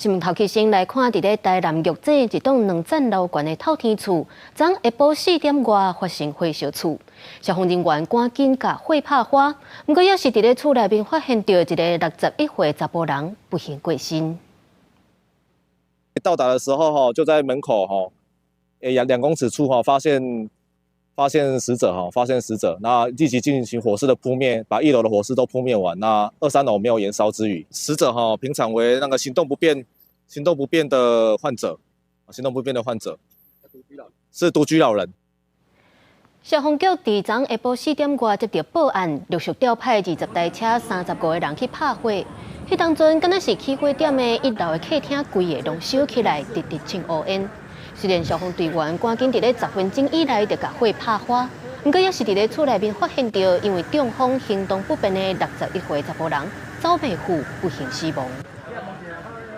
新聞頭起先來看，佇咧台南玉井一棟兩層樓懸的透天厝，昨下晡4點外發生火燒厝，消防人員趕緊共火拍花，毋過猶是佇咧厝內面發現著一個61歲查埔人不幸過身。到達的時候，哈，就在門口，哈，2公尺處，哈，發現死者，哈，發現死者，那立即進行火勢的撲滅，把一樓的火勢都撲滅完，那二三樓沒有延燒之餘，死者哈，平常為那個行動不便的患者，行動不便的患者，是獨居老人。消防局佇昨下晡4點外接著報案，陸續調派20台車、35個人去拍火。彼當陣，敢若是起火點的一樓的客廳，規个攏燒起來，直直穿烏煙。雖然消防隊員趕緊佇咧10分鐘以內就共火拍花，毋過猶是佇咧厝內面發現著因為中風行動不便的61歲查埔人走袂赴，不幸死亡。